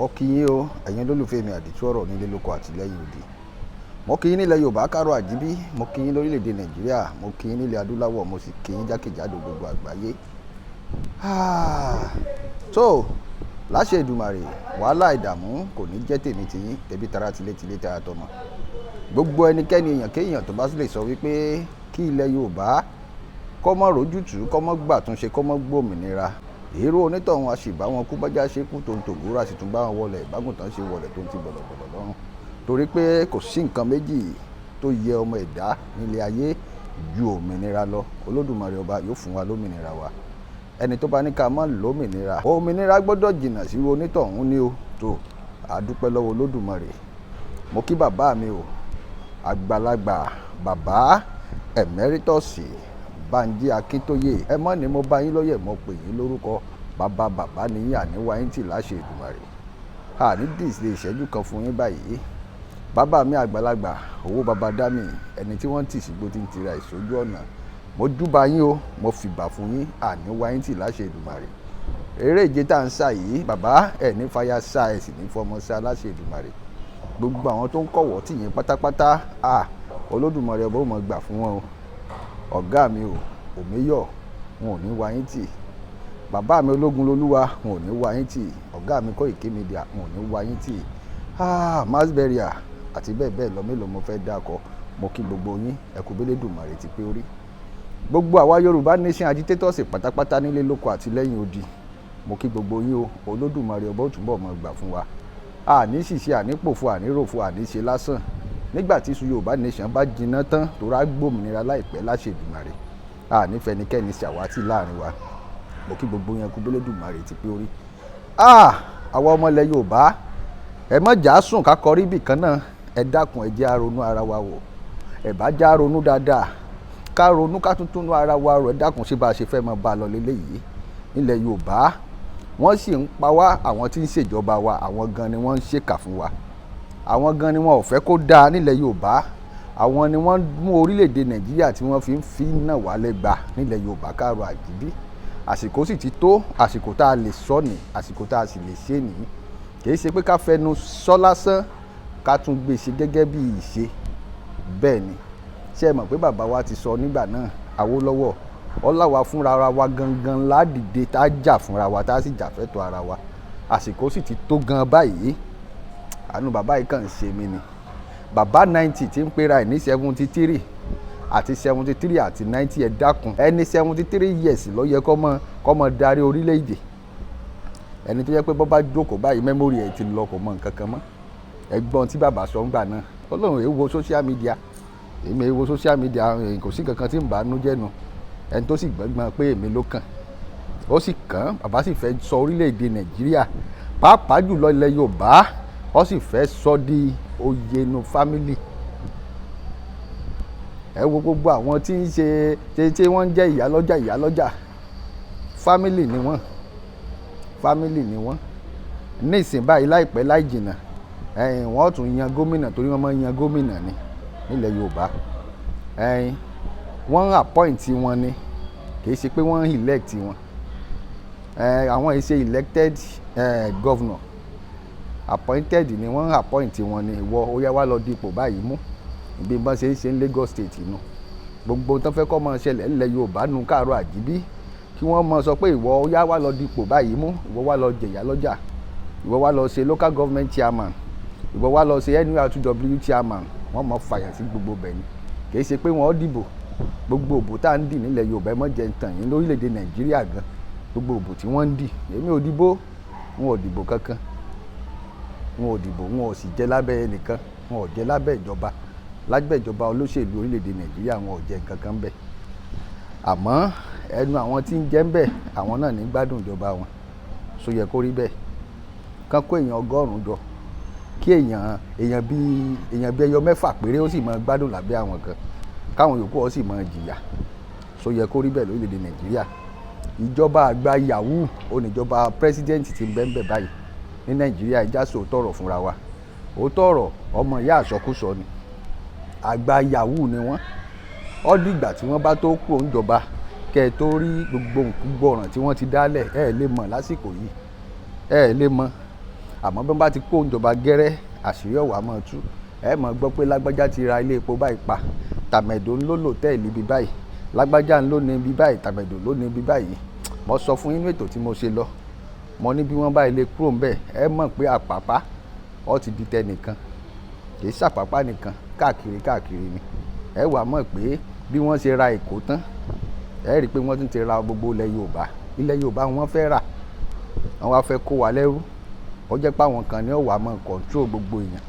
Mo kí yín o, ẹ̀yin olólùfẹ́ mi àdìtú ọ̀rọ̀ nílé lóko àti lẹ́yìn odi. Mo kí yín nílẹ̀ Yorùbá kárọ̀ àjíbí, mo kí yín lórílẹ̀‐èdè Nàìjíríà, mo kí yín nílẹ̀ adúláwọ̀, mo sì kí yín jákèjádò gbogbo àgbáyé. Tó láṣẹ Èdùmàrè, wàhálà ìdààmú kò ní jẹ́ tèmi tiyín, tẹbí tará tilétilé tara tọmọ. Gbogbo ẹnikẹ́ni, èèyàn kéèyàn tó bá sì lè sọ wípé kí ilẹ̀ Yorùbá kó má rójútùú, kó má gbàtúnṣe, kó má gbòmìnira, èrò onítọ̀hún a sì bá wọn kú bọ́já ṣe kú tó ń tògúrò, a sì tún bá wọn wọlé ìbágùntàn ṣe wọlé tó ń ti bọ̀lọ̀bọ̀lọ̀ lọ́rùn, torí pé kò sí nǹkan méjì tó yẹ ọmọ ẹ̀dá nílé ayé ju òmìnira lọ. Olódùmarè ọba yóò fún wa lómìnira wa. Ẹni tó bá ní ká má lómìnira, òmìnira gbọ́dọ̀ jìnnà sí onítọ̀hún ni o. Tó a dúpẹ́ lọ́wọ́ Olódùmarè. Mo kí bàbá mi o, àgbàlagbà bàbá Emeritus Bánjí Akíntóyè. Ẹ mọ́ ni mo bá yín lóye, mo pè yín lórúkọ bàbá. Bàbá nìyí, àníwá yín tì láṣẹ Èdùmàrè. Àní dìde ìṣẹ́jú kan fún yín báyìí. Bàbá mi àgbàlagbà, owó bàbá dámì, ẹni tí wọ́n ń tì sígbó tí ń tira ìṣojú ọ̀nà, mo júbà yín o, mo fìbà fún yín. Àníwá yín tì láṣẹ Èdùmàrè. Eré ìje tá à ń sá yìí, bàbá, ẹ̀ ní fàyà sá, ẹ̀ sì ní fọmọ sá láṣẹ Èdùmàrè. Gbogbo àwọn tó ń kọ̀wọ́ tì yín pátápátá à, Olódùmarè ọba ó mọ̀ gbà fún wọn o. Ọ̀gá mi o, Òmíyọ̀, wọn ò ní wá yín tì. Bàbá mi ológun lolúwa, wọn ò ní wá yín tì. Ọ̀gá mi Koiki Media, wọn ò ní wá yín tì. Masberia àti bẹ́ẹ̀ bẹ́ẹ̀ lọ, mélòó mo fẹ́ dákọ? Mo kí gbogbo yín, ẹ kú b'Elédùmarè ti pé orí. Gbogbo àwa Yorùbá Nation agitators pátápátá nílé lóko àti lẹ́yìn odi, mo kí gbogbo yín o. Olódùmarè ọba ó túnbọ̀ mọ́ gbà fún wa. Àní ṣìṣe, àní pòfo, àní ròfo, àní ṣe lásán. Nígbà tí iṣu Yorùbá Nation bá jiná tán, tó rà gbòmìnira láìpẹ́ láṣẹ Èdùmàrè, àní fẹnikẹ́ni ṣàwátì láàrin wa. Mo kí gbogbo yẹn, kú b'Elédùmarè ti pé orí. Àwa ọmọ ilẹ̀ Yorùbá, ẹ má jà sùn ká kọrí ibì kan náà. Ẹ dákun, ẹ jẹ́ á ronú ara wa wò. Ẹ bá já ronú dáadáa, ká ronú, ká tún túnú ara wa rò. Ẹ dákun, ṣé bá a ṣe fẹ́ máa bá a lọ léléyìí nílẹ̀ Yorùbá? Wọ́n sì ń pa wá. Àwọn tí ń ṣèjọba wa, àwọn gan ni wọ́n ń ṣèkà fún wa. Àwọn gan ni wọn ò fẹ́ kó dáa nílẹ̀ Yorùbá. Àwọn ni wọ́n mú orílẹ̀-èdè Nàìjíríà tí wọ́n fi ń fi nà wá lẹ́gba nílẹ̀ Yorùbá káàrọ̀ àjíbí. Àsìkò sì ti tó, àsìkò tá a lè sọ ní, àsìkò tá a sì lè ṣe ní. Kì í ṣe pé ká fẹnu sọ lásán, ká tún gbé ṣe gẹ́gẹ́ bí ìṣe. Bẹ́ẹ̀ ni. Ṣé ẹ mọ̀ pé bàbá wa ti sọ nígbà náà, Awólọ́wọ̀ ọláwa fúnra wa gangan ládìde tá a jà fúnra wa, tá a sì jà fẹ́tọ̀ ara wa? Àsìkò sì ti tó gan báyìí. Àánú bàbá yìí kàn ń ṣe mí ni. Bàbá 90 tí ń pera ẹ̀ ní 73 àti 73 àti 90. Ẹ dákun, ẹni 73 years ló yẹ kó mọ darí orílẹ̀-èdè? Ẹni tó yẹ pé bọ́ bá jókòó báyìí, memory ẹ̀ ti lọ, kò mọ nǹkan kan mọ́. Ẹgbọ́n tí bàbá sọ ńgbà náà, Ọlọ́run èé wo social media, èmi èé wo social media, kò sí kankan tí ń bá nú jẹ́nu. Ẹni tó sì gbọ́ngbọ́n pé èmi ló kàn, ó sì kàn. Bàbá sì fẹ́ sọ orílẹ̀-èdè Nàìjíríà, pàápàá jùlọ ilẹ̀ Yorùbá, ó sì fẹ́ sọ di oyè inú family. Ẹ wo gbogbo àwọn tí ń ṣe tí wọ́n ń jẹ́ ìyálọ́jà, ìyálọ́jà, family ni wọ́n, family ni wọ́n. Ní ìsìn báyìí, láìpẹ́ láì jìnnà, ẹ̀yìn wọ́n tún yan gómìnà, torí wọ́n máa ń yan gómìnà ni nílẹ̀ Yorùbá. Ẹ̀yìn wọ́n appoint wọn ni, kì í ṣe pé wọ́n elect wọn. Àwọn yìí ṣe elected governor, appointed ni. Wọ́n appoint wọn ni. Ìwọ, ó yá, wá lọ dipò báyìí mú. Bí wọ́n ṣe ń ṣe ní Lagos State nù. Gbogbo tó fẹ́ kọ́ máa ṣẹlẹ̀ nílẹ̀ Yorùbá nù káàárọ̀ àjíbí, kí wọ́n máa sọ pé ìwọ, ó yá, wá lọ dipò báyìí mú, ìwọ wá lọ jẹ̀yà lọ́jà, ìwọ wá lọ ṣe local government chairman, ìwọ wá lọ ṣe NURTW chairman. Wọ́n mọ̀ fàyàn sí gbogbo bẹ̀ ni, kì í ṣe pé wọ́n dìbò. Gbogbo òbò tá à ń dì nílẹ̀ Yorùbá, ẹ mọ̀ jẹ́ ń tàn yín, lórílẹ̀‐èdè Nàìjíríà gan, gbogbo òbò tí wọ́n ń dì, èmi ò dìbò, wọn ò dìbò kankan, wọn ò dìbò, wọn ò sì jẹ́ lábẹ́ ẹnìkan, wọn ò jẹ́ lábẹ́ ìjọba, lábẹ́ ìjọba olóṣèlú orílẹ̀‐èdè Nàìjíríà, wọn ò jẹ́ nǹkan kan bẹ́ẹ̀. Àmọ́ ẹnu àwọn tí ń jẹ́ ń bẹ̀, àwọn náà ní gbádùn ìjọba wọn. So yẹ kó rí bẹ́ẹ̀? Kán kó èèyàn 100 jọ, kí èèyàn bíi ẹyọ 6 péré ó sì máa gbádùn lábẹ́ àwọn kan, káwọn yòókù ó sì máa jìyà. So yẹ kó rí bẹ́ẹ̀ lórílẹ̀‐èdè Nàìjíríà? Ìjọba àgbà yahoo oníjọba president ti ń bẹ́ẹ̀ bẹ́ẹ̀ báyìí ní Nàìjíríà. Ìjà sòótọ́ ọ̀rọ̀ fúnra wa, òótọ́ ọ̀rọ̀ ọmọ ìyá àsọkúsọ ni. Àgbà yahoo ni wọ́n. Ó dìgbà tí wọ́n bá tó kúrò níjọba kẹ́ ẹ tó rí gbogbo ọ̀ràn tí wọ́n ti dálẹ̀. Ẹ lè mọ̀ lásìkò yìí, ẹ lè mọ̀. Àmọ́ bí wọ́n bá ti kó ìjọba gẹ́rẹ́, àṣírí ọ̀wà máa tú. Ẹ máa gbọ́ pé lágbájá ti ra ilé epo báyìí pa, tàmẹ̀dò ń lò lòtẹ́ẹ̀lì ibi báyìí, lágbájá ń lò ní ibi báyìí, tàmẹ̀dò ló ní ibi báyìí. Mo sọ fún yín nínú ètò tí mo ṣe lọ, mo ní bí wọ́n bá ilé kúrò ńbẹ̀, ẹ mọ̀ pé Àpápá ó ti di tẹnìkan, kì í ṣàpápá nìkan, káàkiri káàkiri ni. Ẹ wá mọ̀ pé bí wọ́n ṣe ra Èkó tán, ẹ rí i pé wọ́n tún ti ra gbogbo ilẹ̀ Yorùbá. Ilẹ̀ Yorùbá wọ́n fẹ́ rà, wọ́n wá fẹ́ kó wa lẹ́rú. Ó jẹ́ pé àwọn kan ní ó wà máa control gbogbo èèyàn.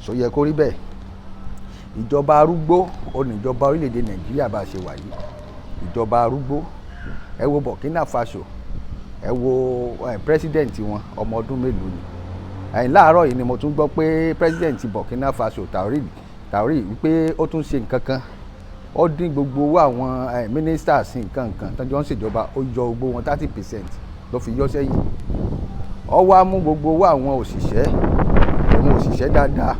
Ṣó yẹ kó rí bẹ́ẹ̀? Ìjọba arúgbó, òun ní ìjọba orílẹ̀-èdè Nàìjíríà bá ṣe wà yìí. Ìjọba arúgbó. Ẹ wo Burkina Faso, ẹ wo president wọn, ọmọ ọdún mélòó ni? Ẹ̀yìn láàárọ̀ yìí ni mo tún gbọ́ pé president Burkina Faso, Traoré, Traoré, wípé ó tún ṣe nǹkan kan. Ó dín gbogbo owó àwọn ministers nǹkan nǹkan tó jọ ń ṣèjọba, ó yọ gbogbo wọn 30% ló fi yọ sẹ́yìn. Ó wá mú gbogbo owó àwọn òṣìṣẹ́, àwọn òṣìṣẹ́ dáadáa,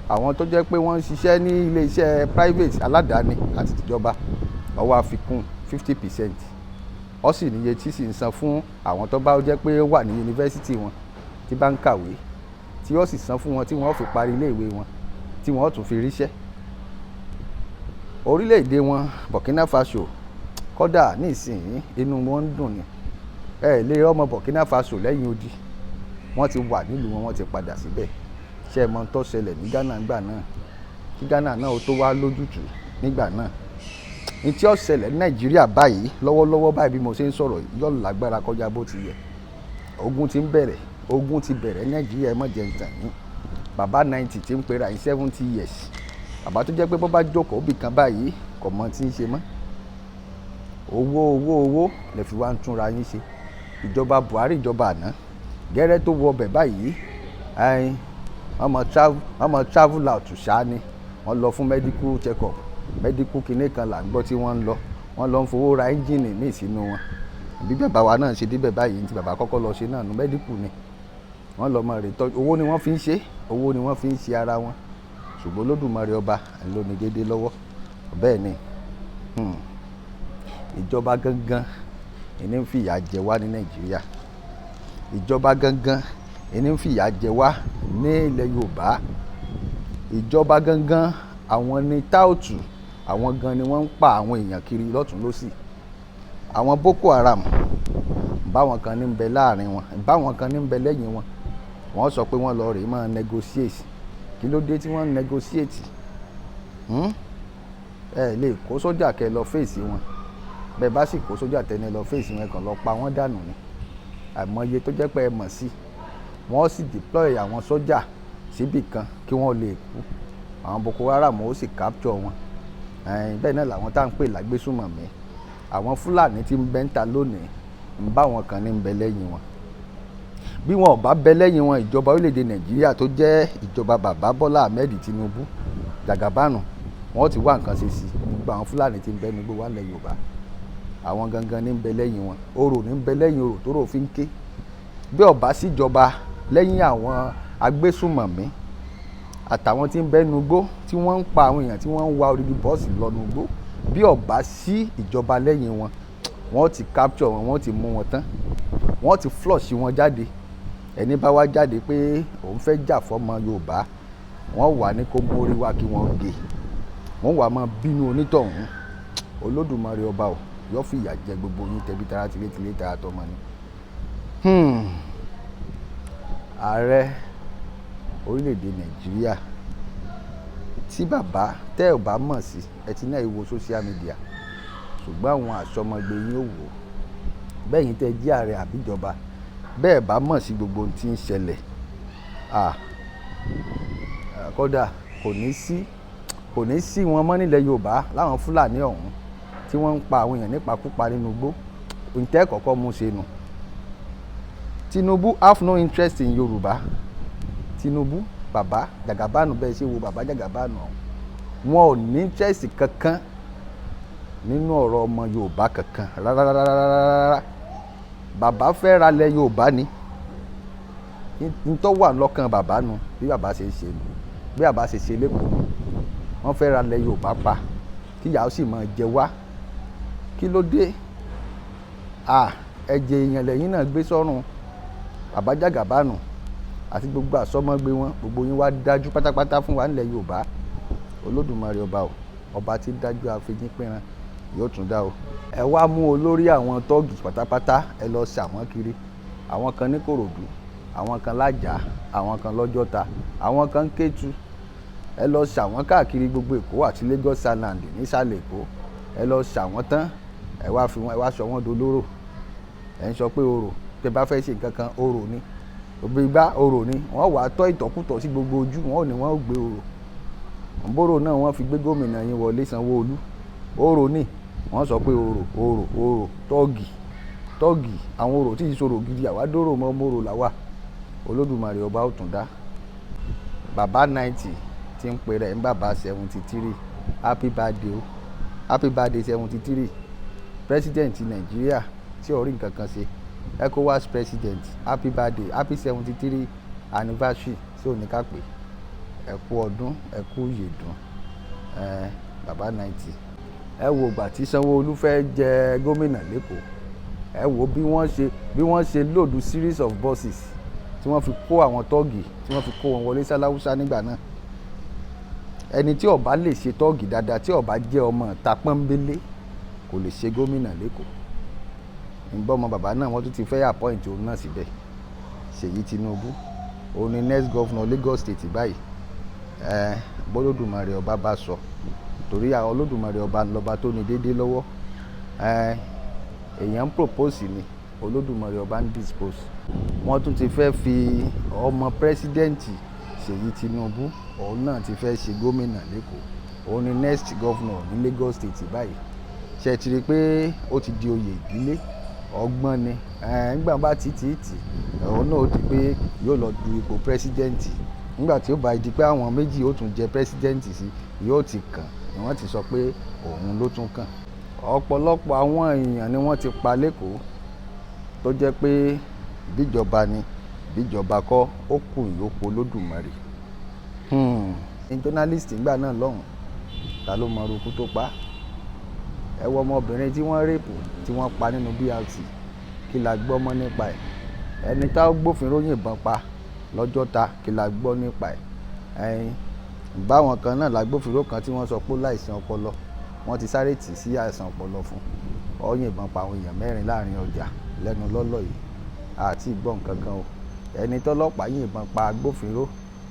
àwọn tó jẹ́ pé wọ́n ń ṣiṣẹ́ ní ilé iṣẹ́ private aládàáni àti tìjọba, ó wá fi kún 50%. Ó sì níye tí sì ń san fún àwọn tó bá jẹ́ pé ó wà ní yunifásítì wọn tí bá ń kàwé, tí ó sì san fún wọn tí wọ́n ó fi parí ilé ìwé wọn, tí wọ́n ó tún fi ríṣẹ́. Orílẹ̀-èdè wọn Burkina Faso, kódà nísìnyí inú wọn ń dùn ni. Ẹ lè rí ọmọ Burkina Faso lẹ́yìn odi. Wọ́n ti wà nílùú wọn, wọ́n ti padà síbẹ̀. Ṣé ẹ mọ̀ ohun tó ṣẹlẹ̀ ní Ghana nígbà náà? Kí Ghana náà ó tó wá lójútùú nígbà náà. Ní tí ó ṣẹlẹ̀ ní Nàìjíríà báyìí lọ́wọ́lọ́wọ́ báyìí bí mo ṣe ń sọ̀rọ̀ yìí, yóò lágbára kọjá bó ti yẹ. Ogun ti ń bẹ̀rẹ̀, ogun ti bẹ̀rẹ̀ ní Nàìjíríà, ẹ má jẹ ń tàn yín. Bàbá 90 tí ń pera ní 70 years. Bàbá tó jẹ́ pé bó bá jókòó bí kan báyìí kò mọ̀ tí ń ṣe mọ́. Owó, owó, owó lè fi wá ń túnra yín ṣe. Ìjọba Buhari, ìjọba àná, gẹ́rẹ́ tó wọ ọbẹ̀ báyìí, ẹ̀yin, wọ́n mọ travel out ṣá ni. Wọ́n lọ fún medical check up, medical kiní kan là ń gbọ́ tí wọ́n ń lọ. Wọ́n lọ ń fowó ra ẹ́ńjíìnì míì sínú wọn. Bí bàbá wa náà ṣe dé bẹ̀ báyìí, tí bàbá kọ́kọ́ lọ ṣe náà nu medical ni. Wọ́n lọ mọ rè tọ́jú. Owó ni wọ́n fi ń ṣe, owó ni wọ́n fi ń ṣe ara wọn. Ṣùgbọ́n Olódùmarè ọba ló ní déédé lọ́wọ́. Bẹ́ẹ̀ ni, ìjọba gangan ìní ń fìyà jẹ wá ní Nàìjíríà. Ìjọba gangan ìní ń fìyà jẹ wá ní ilẹ̀ Yorùbá. Ìjọba gangan, àwọn ni táùtù, àwọn gan ni wọ́n ń pa àwọn èèyàn kiri lọ́tùn lósì. Àwọn Boko Haram, báwọn kan ní ń bẹ láàrin wọn, báwọn kan ní ń bẹ lẹ́yìn wọn. Wọ́n sọ pé wọ́n lọ rè máa negotiate. Kí ló dé tí wọ́n ń negotiate? Hmm? Ẹ lè kó sójà kẹ lọ face wọn. Bẹ́ẹ̀ bá sì kó sójà tẹ́ni lọ face wọn, ẹ kàn lọ pa wọ́n dànù ni. Àìmọye tó jẹ́ pé ẹ mọ̀ sí. Wọ́n sì deploy àwọn sójà síbí kan kí wọ́n lè kú. Àwọn Boko Haram ó sì capture wọn. Ẹ̀n, bẹ́ẹ̀ náà làwọn tá ń pè lágbésùnmọ̀mí. Àwọn Fúlàní tí ń bẹ ń ta lónìí, ń bá wọn kan ní ń bẹ lẹ́yìn wọn. Bí wọn ò bá bẹ lẹ́yìn wọn, ìjọba orílẹ̀-èdè Nàìjíríà tó jẹ́ ìjọba bàbá Bọ́lá Ahmed Tinubu, Jagaban, wọ́n ti wá nǹkan ṣe sí gbogbo àwọn Fúlàní tí ń bẹ ní gbogbo wa nílẹ̀ Yorùbá. Àwọn gangan ní ń bẹ lẹ́yìn wọn. Orò ní ń bẹ lẹ́yìn orò tó rò fi ń ké. Bí ó bá síjọba lẹ́yìn àwọn agbésùnmọ̀mí àtàwọn tí ń bẹ nínú igbó tí wọ́n ń pa àwọn èèyàn, tí wọ́n ń wa odidi bọ́ọ̀sì lọ nínú igbó, bí ó bá sí ìjọba lẹ́yìn wọn, wọ́n ti capture wọn, wọ́n ti mú wọn tán, wọ́n ti flush wọn jáde. Ẹni bá wá jáde pé òun fẹ́ jà fọ́mọ Yorùbá, wọ́n wà ní kó mórí wá kí wọ́n gé. Wọ́n wà máa bínú onítọ̀hún. Olódùmarè ọba ò, yóò fìyà jẹ gbogbo yín tẹbí tará tilétilé tara tọmọ ni. Ààrẹ orílẹ̀-èdè Nàìjíríà, tí bàbá tẹ́ ò bá mọ̀ sí, ẹ ti náà wo social media, ṣùgbọ́n àwọn àsọmọgbé yín ò wò. Bẹ́ẹ̀ yín tẹ́ jẹ́ ààrẹ àbí ìjọba, bẹ́ẹ̀ bá mọ̀ sí gbogbo ohun tí ń ṣẹlẹ̀, à, kódà kò ní sí wọn mọ́ nílẹ̀ Yorùbá láwọn Fúlàní ọ̀hún tí wọ́n ń pa àwọn èèyàn nípakúpa nínú igbó. Ohun tẹ́ kọ́kọ́ mú ṣe nu. Tinubu have no interest in Yorùbá. Tinubu, bàbá Jagaban, bẹ́ẹ̀ ṣe wo bàbá Jagaban ọ̀hún, wọn ò ní interest kankan nínú ọ̀rọ̀ ọmọ Yorùbá kankan rárárárárá. Bàbá fẹ́ ralẹ̀ Yorùbá ni. N tó wà lọ́kàn bàbá nu, bí bàbá ṣe ń ṣe nu, bí bàbá ṣe ṣe l'Ékòó nu. Wọ́n fẹ́ ralẹ̀ Yorùbá pa kí ìyà ó sì máa jẹ wá. Kí ló dé? À, ẹ̀jẹ̀ èèyàn lẹ́yìn náà gbé sọ́rùn bàbá Jagaban. Àti gbogbo àsọmọgbé wọn, gbogbo yín wá dájú pátápátá fún wa nílẹ̀ Yorùbá. Olódùmarè ọba o, ọba tí dájú àfijín pínran, yóò tún dá o. Ẹ wá mú olórí àwọn tọ́ọ̀gì pátápátá, ẹ lọ ṣà wọ́n kiri. Àwọn kan ní Kòròdú, àwọn kan lájà, àwọn kan lọ́jọ́ta, àwọn kan Kétu. Ẹ lọ ṣà wọ́n káàkiri gbogbo Èkó àti Lagos Island nísàlẹ̀ Èkó. Ẹ lọ ṣà wọ́n tán, ẹ wá fi wọn, ẹ wá sọ wọ́n dolóró. Ẹ ń sọ pé orò, tẹ bá fẹ́ ṣe nǹkan kan, orò ni òbí gbá, orò ni wọ́n wàá tọ́ ìtọ́kùtọ̀ sí gbogbo ojú wọn, ò ní wọ́n ó gbé orò nbóró náà. Wọ́n fi gbé gómìnà yín wọlé, Sanwó-Olú. Orò ni wọ́n sọ pé orò, orò, orò, tọ́ọ̀gì, tọ́ọ̀gì. Àwọn orò tí ìṣòro gidi, àwa dórò mọ́ mórò làwà. Olódùmarè ọba ó tún dá. Bàbá 90 tí ń pè rẹ̀ ń bàbá 73, happy birthday o, happy birthday 73. President Nàìjíríà tí ò rí nǹkan kan ṣe, ECOWAS president, happy birthday, happy 73 anniversary tí ò ní ká pè. Ẹ kú ọdún, ẹ kú ìyèdún. Ẹ bàbá 90, ẹ wo ìgbà tí Sanwó-Olú fẹ́ jẹ gómìnà l'Ékòó, ẹ wo bí wọ́n ṣe load series of buses tí wọ́n fi kó àwọn tọ́ọ̀gì, tí wọ́n fi kó wọn wọlé sáláwúsá nígbà náà. Ẹni tí ó bá lè ṣe tọ́ọ̀gì dáadáa, tí ó bá jẹ́ ọmọ ìta pọ́nbélé, kò lè ṣe gómìnà l'Ékòó. Ǹbọ̀ ọmọ bàbá náà, wọ́n tún ti fẹ́ appoint òun náà síbẹ̀, Ṣèyí Tinubu. Òun ni next governor Lagos State báyìí. Ẹ bọ́lódùmarè ọba bá sọ, torí àwọn Olódùmarè ọba ńlọba tó ní déédéé lọ́wọ́. Ẹ èèyàn ń propose ni, Olódùmarè ọba ń dispose. Wọ́n tún ti fẹ́ fi ọmọ president Ṣèyí Tinubu, òun náà ti fẹ́ ṣe gómìnà l'Ékòó. Òun ni next governor ní Lagos State báyìí. Ṣe ti rí i pé ó ti di oyè ìdílé? Ọgbọ́n ni. Nígbà bá tì tì tì, òun náà ó di pé yóò lọ du ipò president. Nígbà tí ó bá di pé àwọn méjì ó tún jẹ president sí, yóò ti kàn ni wọ́n ti sọ pé òun ló tún kàn. Ọ̀pọ̀lọpọ̀ àwọn èèyàn ni wọ́n ti pa l'Ékòó, tó jẹ́ pé bíjọba ni, bíjọba kọ́, ó kù ìyókù Olódùmarè. Ní journalist nígbà náà lọ́hùn, ta ló mọ irú tó pa? Ẹ wo ọmọbìnrin tí wọ́n rape, tí wọ́n pa nínú BRT, kí la gbọ́ mọ́ nípa ẹ̀? Ẹni tá gbófinró yìnbọn pa lọ́jọ́ta, kí la gbọ́ nípa ẹ̀? Ẹ̀yin báwọn kan náà lágbófinró kan tí wọ́n sọ pé láìsàn ọpọlọ, wọ́n ti sáré tì sí àìsàn ọpọlọ fún ó yìnbọn pa àwọn èèyàn mẹ́rin láàrin ọjà lẹ́nu lọ́lọ́ yìí, àti ìgbọ́ nǹkan kan o. Ẹni tọ́lọ́pàá yìnbọn pa, agbófinró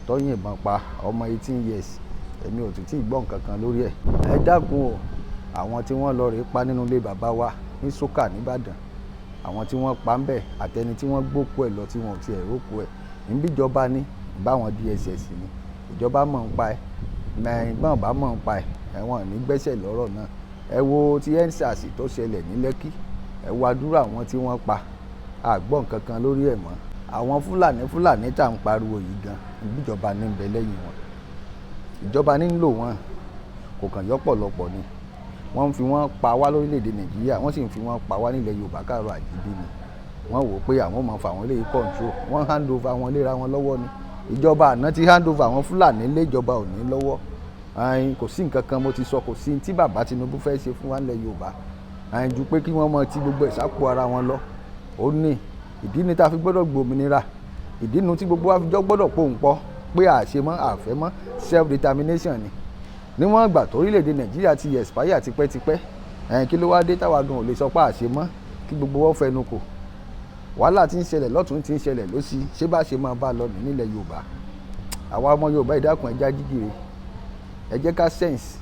tó yìnbọn pa ọmọ 18 years, èmi ò tún tí ì gbọ́ nǹkan kan lórí ẹ̀. Ẹ dákun o, àwọn tí wọ́n lọ rèé pa nínú ilé bàbá wa ní Sókà nìbàdàn, àwọn tí wọ́n pa ń bẹ̀, àtẹni tí wọ́n gbókú ẹ̀ lọ tí wọn ò tiẹ̀ rókú ẹ̀, níbíjọba ní báwọn DSS ní ìjọba mọ̀ ń pa ẹ̀ mẹ́rin gbọ́n bá mọ̀ ń pa ẹ̀, ẹ̀wọ̀n ní gbẹ́sẹ̀ lọ́rọ̀ náà. Ẹ wo ti EndSARS tó ṣẹlẹ̀ ní Lẹ́kì, ẹ wo àdúrà àwọn tí wọ́n pa, àgbọ̀ nǹkan kan lórí ẹ̀ mọ́. Àwọn Fúlàní, Fúlàní tá à ń pariwo yìí gan, ìbíjọba ní ń bẹ lẹ́yìn wọn, ìjọba ní ń lò wọ́n, kò kàn yọ́pọ̀lọpọ̀ ni. Wọ́n ń fi wọ́n pa wá lórílẹ̀‐èdè Nàìjíríà, wọ́n sì ń fi wọ́n pa wá nílẹ̀ Yorùbá káàrọ̀ àjíbí ni. Wọ́n wò ó pé àwọn máa fa àwọn eléyìí control, wọ́n hand over wọn léra wọn lọ́wọ́ ni. Ìjọba àná ti hand over àwọn Fúlàní lé ìjọba òní lọ́wọ́. Ayin kò sí nǹkan kan, mo ti sọ, kò sí tí bàbá Tinubu fẹ́ ṣe fún wa nílẹ̀ Yorùbá ayin ju pé kí wọ́n mọ ti gbogbo ẹ̀ sápò ara wọn lọ. Ó ní ìdí ni tá a fi gbọ́dọ̀ gbòmìnira. Ìdí nu tí gbogbo wa fi jọ gbọ́dọ̀ pohùn pọ̀ pé àṣemọ́ àfẹ́mọ́ self determination ni. Níwọ̀n ìgbà tó orílẹ̀-èdè Nàìjíríà ti expire tipẹ́tipẹ́, ẹ̀yìn kí ló wá dé táwa gan ò lè sọ pé àṣemọ́, kí gbogbo wọn fẹnu kò? Wàhálà tí ń ṣẹlẹ̀ lọ́tún, tí ń ṣẹlẹ̀ lósì, ṣé bá ṣe máa bá a lọ ní nílẹ̀ Yorùbá? Àwa ọmọ Yorùbá, ìdákun, ẹ jẹ́ á jí gìrì, ẹ jẹ́ ká sense,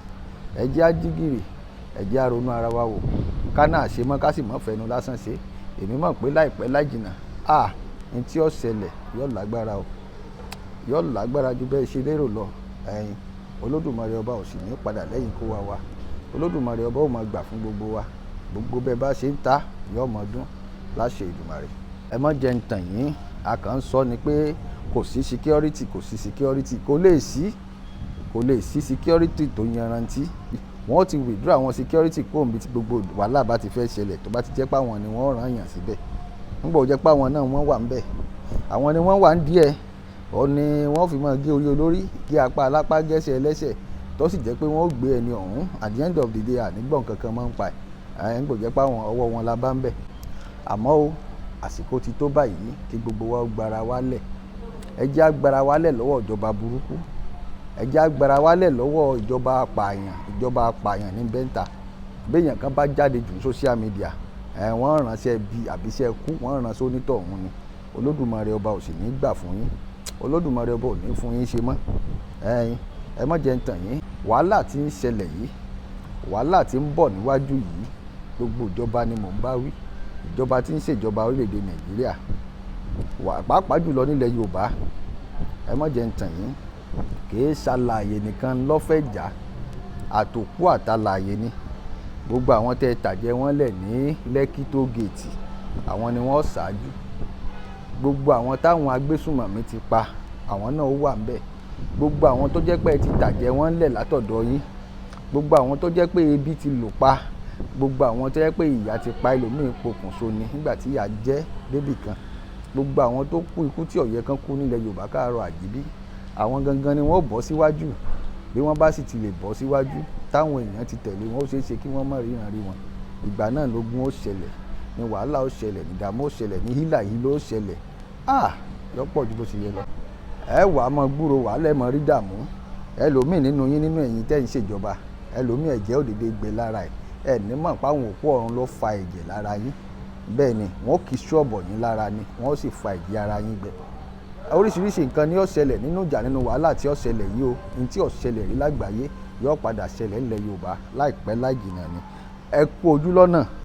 ẹ jẹ́ á jí gìrì, ẹ jẹ́ á ronú ara wa wò, ká náà ṣe mọ́, ká sì mọ́ fẹnu lásán ṣe. Èmi mọ̀ pé láìpẹ́ láìjìnà, à ní tí ó ṣẹlẹ̀ yóò lágbára o, yóò lágbára ju bẹ́ẹ̀ ṣe lérò lọ. Ẹ̀yin Olódùmarè ọba ò sì ní padà lẹ́yìn kó wa wa. Olódùmarè ọba ò máa gbà fún gbogbo wa. Gbogbo bẹ́ẹ̀ bá ṣe ń ta yóò mọ̀ dún láṣẹ Èdùmàrè. Ẹ má jẹ́ ń tàn yín, a kàn ń sọ ni pé kò sí security, kò sí security, kò lè sí, kò lè sí security tó yanrantí. Wọ́n ti withdraw àwọn security kúrò níbi tí gbogbo wàhálà bá ti fẹ́ ṣẹlẹ̀, tó bá ti jẹ́ pé àwọn ni wọ́n rán yàn síbẹ̀. Nígbà ó jẹ́ pé àwọn náà wọ́n wà ńbẹ̀, àwọn ni wọ́n wà ń díẹ̀, ó ní wọ́n fi máa gé orí olórí, gé apá alápá, gẹ́sẹ̀ ẹlẹ́sẹ̀, tó sì jẹ́ pé wọ́n ó gbé ẹni ọ̀hún. At the end of the day, ànígbọ̀n kankan máa ń pa ẹ̀ ẹ̀ ń gbò jẹ́ pé àwọn ọwọ́ wọn la bá ń bẹ̀. Àmọ́ o, àsìkò ti tó báyìí kí gbogbo wa ó gbára wálẹ̀. Ẹ jẹ́ á gbára wálẹ̀ lọ́wọ́ ìjọba burúkú. Ẹ jẹ́ á gbára wálẹ̀ lọ́wọ́ ìjọba apààyàn. Ìjọba apààyàn ní bẹ́ńtà. Béèyàn kan bá jáde jù ní social media, ẹ̀ wọ́n ránṣẹ́ bí àbíṣẹ́ kú, wọ́n ránṣẹ́ onítọ̀hún ni. Olódùmarè ọba ò sì ní gbà fún yín. Olódùmarè ọba ò ní fún yín ṣe mọ́. Ẹ̀yin, ẹ má jẹ́ ń tàn yín. Wàhálà tí ń ṣẹlẹ̀ yìí, wàhálà tí ń bọ̀ níwájú yìí, gbogbo ìjọba ni mò ń bá wí. Ìjọba tí ń ṣèjọba orílẹ̀-èdè Nàìjíríà, wà pàápàá jùlọ nílẹ̀ Yorùbá. Ẹ má jẹ́ ń tàn yín. Kì í ṣàlàyé nìkan ló fẹ́ jà, àtòkù àtàlàyé ni. Gbogbo àwọn tẹ tàjẹ́ wọ́n lẹ̀ ní Lekki toll gate, àwọn ni wọ́n ṣáájú. Gbogbo àwọn táwọn agbésùnmọ̀mí ti pa, àwọn náà ó wà níbẹ̀. Gbogbo àwọn tó jẹ́ pé ẹ ti tàjẹ́ wọ́n lẹ̀ látọ̀dọ̀ yín. Gbogbo àwọn tó jẹ́ pé ebi ti lò pa. Gbogbo àwọn tó jẹ́ pé ìyà ti pa, ẹlòmíì pokùnso ni nígbà tí ìyà jẹ́ débì kan. Gbogbo àwọn tó kú ikú tí ó yẹ kán kú nílẹ̀ Yorùbá káàárọ̀ àjíbí, àwọn gangan ni wọ́n ó bọ́ síwájú. Bí wọ́n bá sì ti lè bọ́ síwájú, táwọn èèyàn ti tẹ̀lé wọn, ó ṣe é ṣe kí wọ́n má ríran rí wọn. Ìgbà náà lógún ó ṣẹlẹ̀, ní wàhálà ó ṣẹlẹ̀, ní ìdààmú ó ṣẹlẹ̀, ní hílàhílo ó ṣẹlẹ̀. Ah! Yọ pọ̀ ju bó ṣe yẹ lọ. Ẹ wà á mọ gbúrò wàhálà, ẹ mọ rí dààmú. Ẹlòmíì nínú yín, nínú ẹ̀yin tẹ́ ń ṣèjọba, ẹlòmíì ẹ̀jẹ̀ ó dédé gbẹ lára ẹ̀. Ẹ ní mọ̀ pé àwọn òkú ọ̀run ló fa ẹ̀jẹ̀ lára yín. Bẹ́ẹ̀ ni, wọ́n kì í ṣọ́ọ̀bọ̀ yín lára ni, wọ́n sì fa ẹ̀jẹ̀ ara yín gbẹ. Oríṣiríṣi nǹkan ni ó ṣẹlẹ̀ nínú ìjà, nínú wàhálà tí ó ṣẹlẹ̀ yìí o. Ohun tí ó ṣẹlẹ̀ rí lágbàáyé yóò padà ṣẹlẹ̀ nílẹ̀ Yorùbá láìpẹ́ láì jìnnà ni. Ẹ kú ojú lọ́nà.